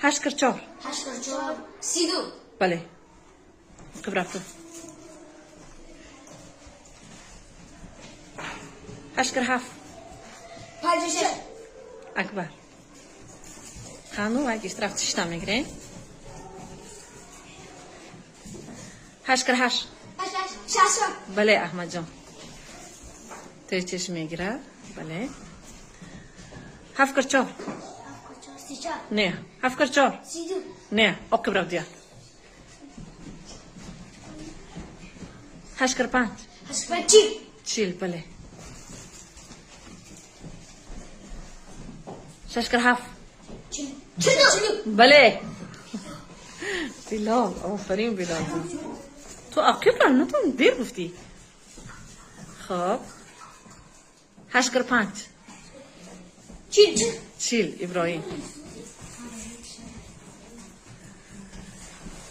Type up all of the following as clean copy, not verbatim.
8 кар 4. 8 кар 4 32. Бале. Қибрафту. 8 кар 7. 56. Акбар. Қану вай гирифт рафт шишта мегирем. 8 кар 8. 8 8 60. Бале, Аҳмадҷон. Тӯи чеш мегирад. Бале. 7 кар 4. 7 кар 4 34. Не, 7 кар 4. 32. Не, оқиб рафт дия. 8 кар 5. 8 кар 5 40. 40, бале. 6 кар 7. 42. Бале. Билол, офарин Билол. Ту ақиб рафт, натон дер гуфтӣ. Хоб. 8 кар 5. 40. 40, Иброҳим.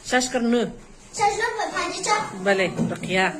6 кар 9. 6 9 54. Бале, Руқия.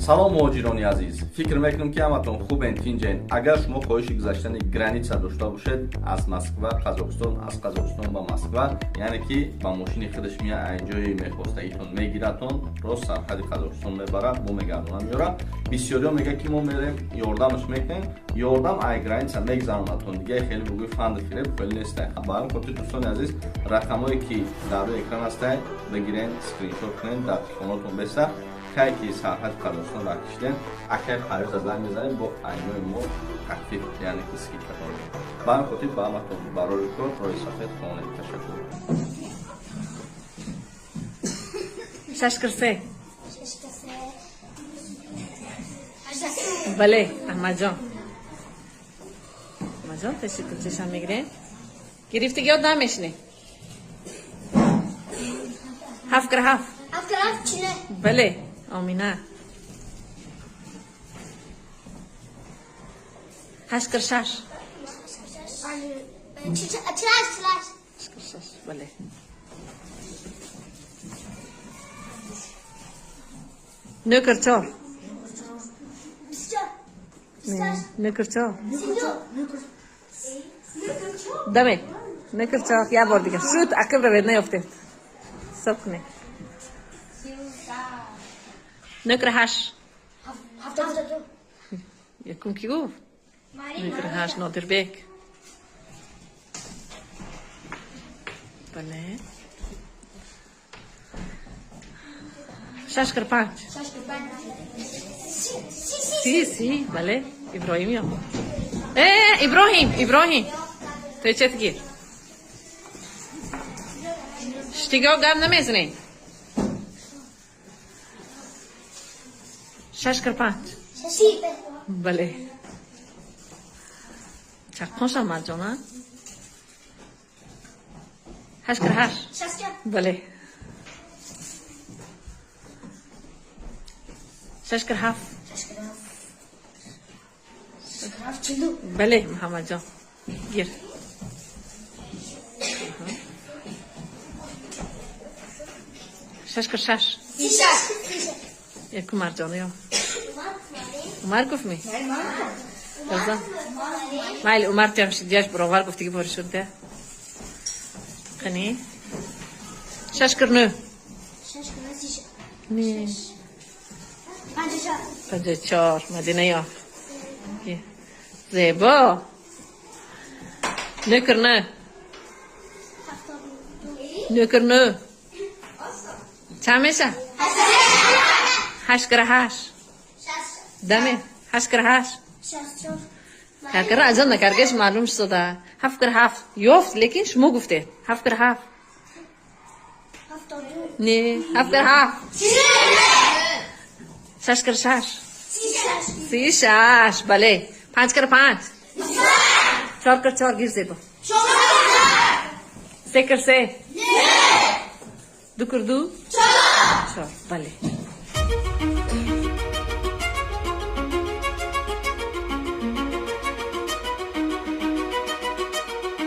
Салом, муҳоҷирони азиз! Фикр мекунам, ки ҳаматон хубен, тинҷен. Агар шумо хоҳиши гузаштани граница дошта бошед аз Москва Қазоқистон, аз Қазоқистон ба Москва, яъне ки ба мошини худаш мия, ай ҷои мехостагитон мегиратон, рост сарҳади Қазоқистон мебарад, бо мегардона меёрад. Бисёриҳо мегӯяд, ки мо мерем, ёрдамаш мекунем. Ёрдам ай граница мегзаронатон, дига хеле бугӯи фанду фиреб хеле нестай. Ба ҳамин хотир, дӯстони азиз, рақамҳое ки дар рӯи экран ҳастай, бигирен, скриншот кунед, дар телефонотон беста. Кай ки сарҳади Қазоқистон ракишидем, акай Парвиза занг мезанем, бо айнои мо тахфиф, яъне ки скидка дорем. Ба ҳамин хотир ба ҳаматон барори кор, роҳи сафед хонед. Ташаккур. 6 кар 3. 6 кар 3 83. Бале, Аҳмадҷон. Аҳмадҷон, теши чешам мегирем. Гирифтагиёт намешнӣ. 7 кар 7. 7 кар 7 40. Бале, Омина. 8 кар 6. 48. 8 кар 6, бале. 9 кар 4. 24. Не, 9 кар 4. 32. Даме. 9 кар 4, як бор дигар. Шуд, ақиб равед, наёфтед. Ҳисоб кунед. 9 кар 8. 72. Якум ки гуфт? 9 кар 8, Нодирбек. Бале. 6 кар 5. 6 кар 5 30. 30, бале. Иброҳим ё. Иброҳим, Иброҳим. Ту чет гир. Штиго гап намезанӣ. 6 кар 5. 30. Бале. Чаққон шав, Марҷона. 8 кар 8. 64. Бале. 6 кар 7. 6 кар 7. 42. Бале, Муҳаммадҷон. Гир. 6 кар 6. 36. Якум Марҷона ё. Умар гуфт ми? Яза. Майли, Умар тиам шидияш баровар гуфтиги бори шуд да. Қани? 6 кар 9. 6 кар 36. Не. 54. 54, Мадина ё. Гир. Зебо. 9 кар 9. 72. 9 кар 9. Чанд меша? 8 кар 8. Даме. 8 кар 8. 64. Каркара азон накаргеш маълум шуда. 7 кар 7. Ёфт, лекин шумо гуфтед. 7 кар 7. 72. Не, 7 кар 7. 6 кар 6. 36. 36, бале. 5 кар 5. 4 кар 4, гир зебо. 3 кар 3. 2 кар 2. 4. Бале.